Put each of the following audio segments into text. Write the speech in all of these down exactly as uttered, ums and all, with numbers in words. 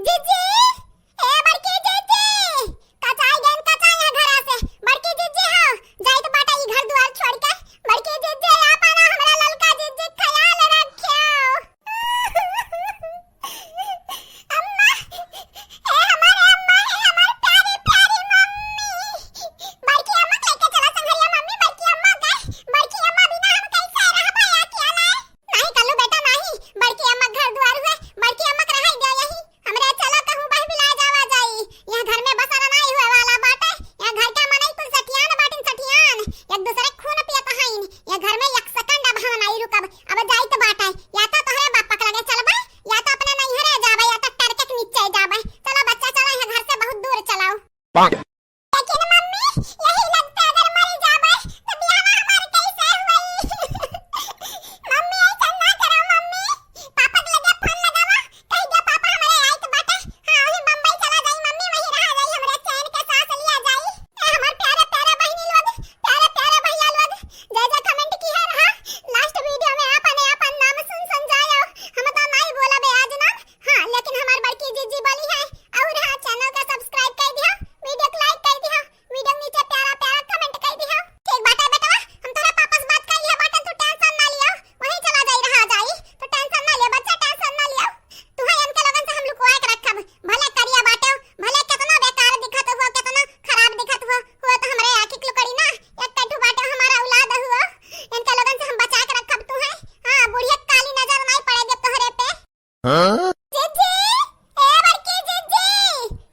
जीजी, ए बड़की जीजी, कचाई गइन कचाई है घरा से। बड़की जीजी हो, जाइत बाटा ई घर दुआर छोड़ के। बड़की जीजी, आपन हमरा ललका जीजी ख्याल रखियो। अम्मा, हे हमारे अम्मा, हे हमार प्यारी प्यारी मम्मी। बड़की अम्मा के लेके चला संघरिया मम्मी, बड़की अम्मा के, बड़की अम्मा बिना हम कैसे रहबा अकेले? नाही कल्लू बेटा नाही, बड़की अम्मा घर दुआर हुए, बड़की अम्मा के रहाई दे यही। हमरे चलो कहूँ बहबिला जावा जाई। यह घर में बसर नाही हुए वाला बाटे। यह घर के मनई कुल सठियान बाटिन सठियान, एक दूसरे खून पियत हईन। यह घर में एक सेकंड अब हम नाही रुकब। अब जाइत बाटे, या तो तोहरे बापा के लगे चलबे, या तो अपने नैहरे जाबे, या तो टरके के नीचे जाबे। चलो बच्चा, चलो, यह घर से बहुत दूर चलाओ। लेकिन मम्मी, यही लगता अगर मरी जाबे, तो बियाहवा हमार कैसे होई? मम्मी, ऐसा ना करो मम्मी। पापा के लगे फोन लगावा, कह दे पापा हमरे आइत बाटे। हाँ, वही बम्बई चला जाई मम्मी, वही रहा जाई, हमरे चैन के सांस लिया जाई। ए हमार प्यारे प्यारे बहिनी लोग, प्यारे प्यारे भैया लोग, जे जे कमेंट किहे रहा, लास्ट वीडियो में आपन आपन नाम सुन सुन जायो। हम तो नाही बोलबे आज नाम, हाँ, लेकिन हमार बड़की जीजी बोली है। और हाँ, चैनल का सब्सक्राइब कर दिया, वीडियो को लाइक कर दिया, वीडियो के नीचे प्यारा प्यारा कमेंट कर दिया। ठीक बाटे बेटवा, हम तोहरे पापा से बात कर लिया बाटे, तू टेंशन ना लियो, वहीं चला जाई रहा जाई, तो टेंशन ना लियो बच्चा, टेंशन ना लियो। तू है इनके लोगन से हम लुकवा के रखब, भले करिया बाटे, भले कितना बेकार दिखत हो, कितना खराब दिखत हो, हो तो हमरे आँखी के लुकड़ी ना, एक कटू बाटे हमारा औलाद हो, इनके लोगन से हम बचा के रखब। तू है, हाँ, बुढ़िया काली नजर नहीं पड़े देब तोहरे पे। हाँ? जीजी, ए बड़की जीजी,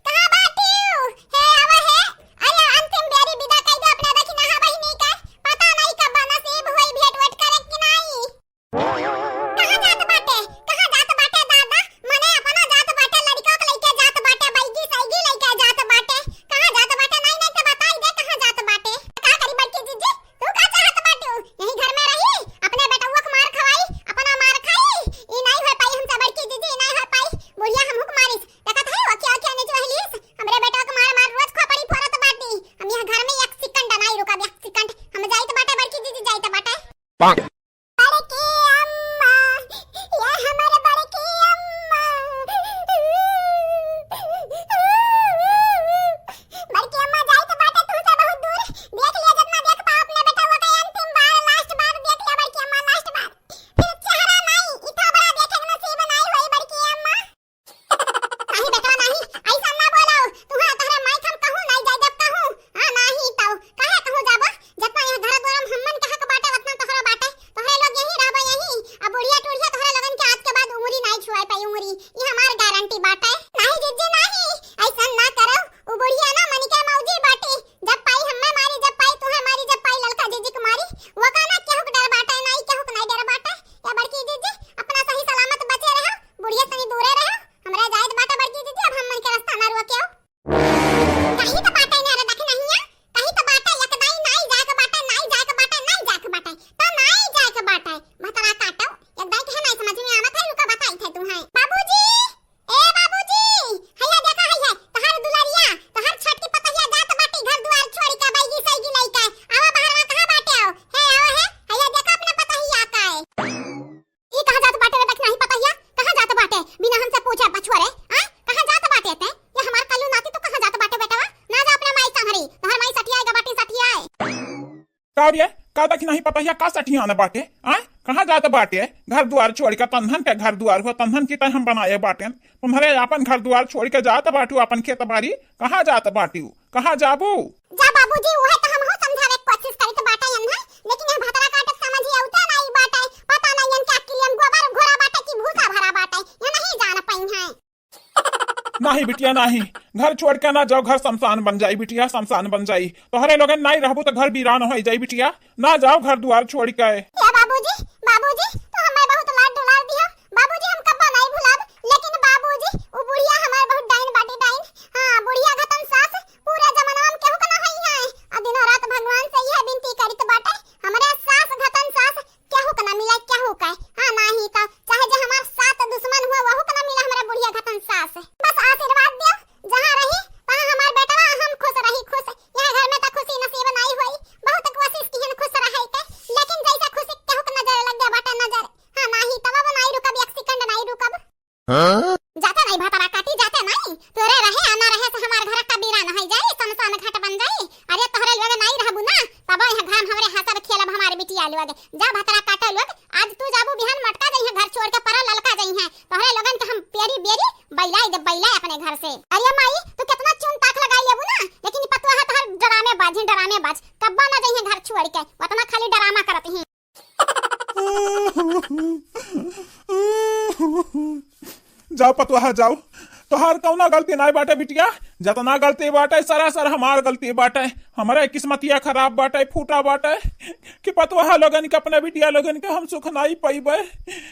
कहाँ बाटिउ? हे आवा हे, अरे अंतिम बेरी विदा कइ दे अपने दखिनहा बहिनी के, पता नहीं कब नसीब होई भेंट वेंट करे कि नहीं। कहाँ जात बाटे, कहाँ जात बाटे दादा? मने अपना जात बाटे, लड़का के लइके जात बाटे, बैगी सैगी लइके जात बाटे, कहाँ जात बाटे? नहीं नहीं तो बताई दे कहाँ जात बाटे। का करी बड़की जीजी, तू का चाहत बाटू? यही घर में रही, अपने बेटउआ के मार खवाई, अपना मार खाई? ई नाई हो पाई हमसे बड़की जीजी, ई नाई हो पाई। बुढ़िया हमहू के मारिस। देखत है, ओखिया ओखिया नीचे वहलीस। हमरे बेटवा के मार मार रोज खोपड़ी फोड़त बाटी। हम यह घर में एक सेकंड नाई रुकब, एक सेकंड। हम जाइत बाटे बड़की जीजी, जाइत बाटे। बड़की अम्मा, ये हमर बड़की अम्मा। बड़की अम्मा जाइत बाटे तुहसे बहुत दूर। देख लिया जितना देख पाओ अपने बेटवा के अंतिम बार, लास्ट बार देख लिया बड़की अम्मा, लास्ट बार। फिर चेहरा नाई, इतना बड़ा देखे के नसीब नाई होई बड़की अम्मा। नाही बेटवा नाही, ऐसा ना बोलो। तुहा तोहरे माई हम कहूँ नाई जाए जब कहूँ। हाँ नाही तो काहे कहूँ जाबो? जतना यह घर द्वार में हमन के हक बाटे, उतना तोहरा बाटे। तोहरे लोग यही रहबो यही। अब बुढ़िया टुढ़िया तोहरे लोगन के आज के बाद उंगली नाई छुआए पाई उंगली। ये हमार गारंटी बाटे। नाही जीजी नाही, ऐसा ना करो। उ बुढ़िया ना मनी के मौजी बाटी। जब पाई हम्मे मारी, जब पाई तुहे मारी, जब पाई ललका जीजी के मारी। वो का ना केहू के डर बाटे, नाई केहू के नाई डर बाटे। या बड़की जीजी, अपना सही सलामत बचे रहो, बुढ़िया सनी दूरे रहो। हमरा जायज बाटे बड़की जीजी, अब हमन के रास्ता ना रोकियो। कहीं तो बाटे ना रे दखिनहिया, कहीं तो बाटे, एक दाई नाई जाए के बाटे, नाई जाए के बाटे, नाई जाए के बाटे, तो नाई जाए के बाटे। भतरा काटो, एक दाई के है नाई समझ में आवत है, रुका बताई थे तू है। बाबूजी, ए बाबूजी, हैया देखा है, है, तोहर दुलरिया, तोहर छोटकी पतहिया जात बाटी घर दुआर छोड़ के बैगी सैगी लइके। आवा बाहर में कहाँ बाटे हो? हे आवा है, हैया देखा अपने पतहिया का है। ई कहाँ जात बाटे रे दखिनही पतहिया? कहाँ जात बाटे? बिना हमसे पूछे बछुआ रे, आ? कहाँ जात बाटे ते? ये हमार कल्लू नाती तो कहाँ जात बाटे बेटवा? ना जा अपने माई संघरी, तोहर माई सठियाए के बाटी सठियाए। का रे, का दखिनही पतहिया का सठियान बाटे? आ? कहाँ जात बाटे? घर दुआर छोड़ के तन्हन के घर दुआर हो, तन्हन की तय हम बनाए बाटे। तुम्हरे आपन घर दुआर छोड़ के जात बाटू, आपन खेत बारी, कहाँ जात बाटू? कहाँ जाबू? जा बाबूजी, उहे तो हमहू समझावे के कोशिश करित बाटे एन्हे, लेकिन यह भतरा काटत समझ ही अउते नाई बाटे। पता नाई इनके अक्किलियन गोबर घोरा बाटे कि भूसा भरा बाटे, ये नहीं जान पइहें। नाही बिटिया नाही, घर छोड़ के ना जाओ, घर शमशान बन जाई बिटिया, शमशान बन जाई। तोहरे लोगन नाई रहबू तो घर वीरान हो जाई बिटिया, ना जाओ घर दुआर छोड़ के। ए बाबूजी, बाबूजी, तू हमें बहुत लाड दुलार दियो। बाबूजी, हम कब्बा नाई भुलाब, लेकिन बाबूजी, उ बुढ़िया हमार बहुत डाइन बाटी, डाइन। हाँ, बुढ़िया घतन सास पूरा जमाना में केहू के ना हई है। आ दिनों रात भगवान से यह विनती करित बाटे, हमरे सास घतन सास केहू के ना मिले, केहू के। हाँ, नाही तो चाहे जे हमार सात दुश्मन हुआ, वहू के ना मिले हमरे बुढ़िया घतन सास। बस आशीर्वाद दियो, जहाँ रही, तहाँ हमार बेटवा हम खुश रही, खुश। यह घर में तो खुशी नसीब नाई होई। बहुत कोशिश किहन खुश रहे के, लेकिन जैसे खुशी घर से। अरे माई, तू केतना चुन ताक लगाई लेबू ना, लेकिन ई पतोहा तोहार डरामे बाज ही, डरामे बाज। कब्बा ना जइहे घर छोड़ के, वतना खाली डरामा करत ही। जाओ पतोहा, जाओ, तोहार कौना गलती नाई बाटे बिटिया, जतना गलती बाटे सरासर हमार गलती बाटे। हमरे किस्मतिया खराब बाटे, फूटा बाटे कि पतोहा लोगन के, अपने बिटिया लोगन के हम सुख नाई पइबे,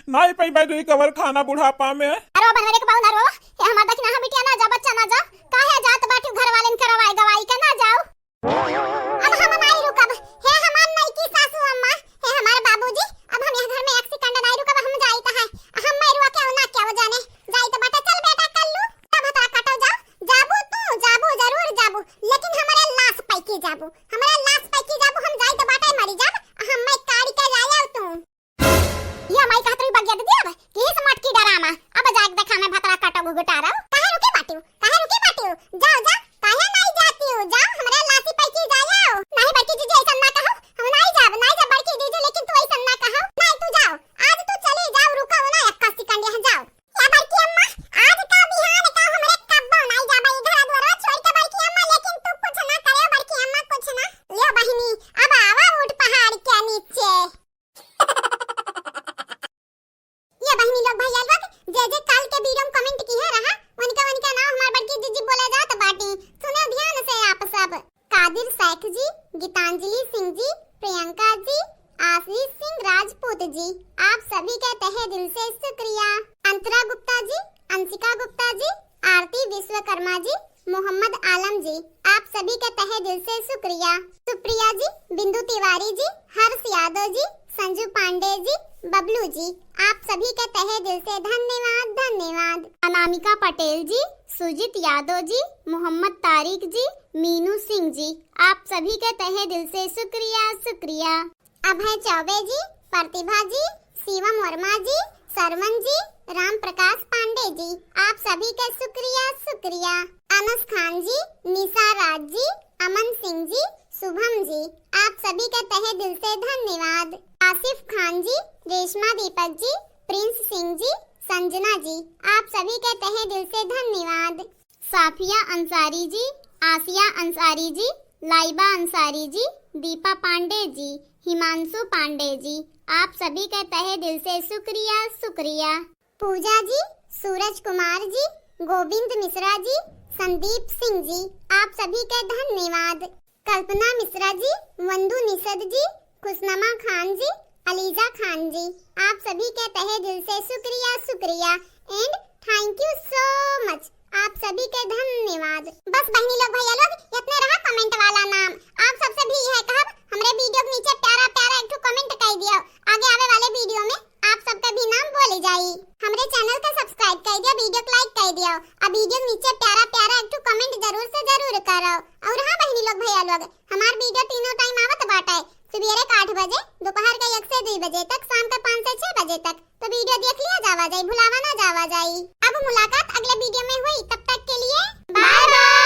नाई पइबे दुई कवर खाना बुढ़ापा में। अरे बहनोरे के बहू ना रो, हे हमार दखिनहा बिटिया ना जा, बच्चा ना जा, काहे जात बाटिउ घर वालेन के रवाई गवाई के, ना जाओ। अब हम नाई रुकब, हे हमार नईकी सासू अम्मा, हे हमार बाबूजी, अब हम यह घर में एक second नाई रुकब, हम जाइत है। हम मरुआ के ना के जाने, जाइत बाटे, चल बेटा कल्लू, तब भतरा काटो जाओ, जाबू तू, जाबू, जरूर जाबू, लेकिन हमरे लाश पैकी जाबू, हमरे लाश पैकी जाबू, हम जाइत बाटे मरी जाब, हम मैं काढ़ी के लायब तू। ये माई कहत रही बगिया दीदी अब, कि इस मटकी डरामा, अब जाके देखा मैं भतरा काटो घुघुटारो। काहे रुकी बाटिउ, काहे रुकी बाटिउ? जाओ, जा, काहे नाई जातिउ? जाओ, हमरे लाशी पैकी जाओ। नहीं बड़की जीजी, ऐसन ना कहो, हम नाई जाब, नाई जाब बड़की जीजी, लेकिन तू ऐसन ना कहो। नाई तू जाओ, आज तू चली जाओ, रुको ना एक second यहाँ जाओ। या बड़की अम्मा, आज का बिहान का हमरे कब्बो नाई जाबा, ई घर दुआर छोड़ के बड़की अम्मा, लेकिन तू कुछ ना करे बड़की अम्मा, कुछ ना। यो बहिनी, अब आवा ऊँट पहाड़ के नीचे। ये बहिनी लोग, भैया लोग, जे जे काल के video में comment किहे रहा, उनका उनका नाम हमार बड़की जीजी बोले जात बाटी। सुने ध्यान से आप सब। कादिर शेख जी, गीतांजलि सिंह जी, प्रियंका जी, आशीष सिंह राजपूत जी, आप सभी के तहे दिल से शुक्रिया। अंतरा गुप्ता जी, अंशिका गुप्ता जी, आरती विश्वकर्मा जी, मोहम्मद आलम जी, आप सभी के तहे दिल से शुक्रिया। सुप्रिया जी, बिंदु तिवारी जी, हर्ष यादव जी, संजू पांडे जी, बबलू जी, आप सभी के तहे दिल से धन्यवाद, धन्यवाद। अनामिका पटेल जी, सुजीत यादव जी, मोहम्मद तारिक जी, मीनू सिंह जी, आप सभी के तहे दिल से शुक्रिया, शुक्रिया। अभय चौबे जी, प्रतिभा जी, शिवम वर्मा जी, सरवन जी, राम प्रकाश पांडे जी, आप सभी के शुक्रिया, शुक्रिया। अनस खान जी, निशा राज जी, अमन सिंह जी, शुभम जी, आप सभी के तहे दिल से धन्यवाद। आसिफ खान जी, रेशमा दीपक जी, प्रिंस सिंह जी, संजना जी, आप सभी के तहे दिल से धन्यवाद। साफिया अंसारी जी, आसिया अंसारी जी, लाइबा अंसारी जी, दीपा पांडे जी, हिमांशु पांडे जी, आप सभी के तहे दिल से शुक्रिया, शुक्रिया। पूजा जी, सूरज कुमार जी, गोविंद मिश्रा जी, संदीप सिंह जी, आप सभी के धन्यवाद। कल्पना मिश्रा जी, वंदू निषद जी, खुशनमा खान जी, अलीजा खान जी, आप सभी के तहे दिल से शुक्रिया, शुक्रिया and thank you so much। आप सभी के धन्यवाद। बस बहिनी लोग, भैया लोग, इतने रहा comment वाला नाम। आप सबसे भी यह कहब, हमरे video के नीचे प्यारा प्यारा एक ठो comment कर दियो। आगे आवे वाले video में आप सबका भी नाम बोली जाई। हमरे channel का subscribe कर दियो, video को like कर दियो, और video के नीचे प्यारा प्यारा एक ठो comment जरूर से जरूर करो। और हाँ बहिनी लोग, भैया लोग, हमार video तीनों time आवत बाटे, सुबेरे के आठ बजे, दोपहर के एक से दुई बजे तक, शाम के पाँच से छह बजे तक। तो video देख लिया जावा जाई, भुलावा ना जावा जाई। अब मुलाकात अगले video में हुई, तब तक के लिए bye bye।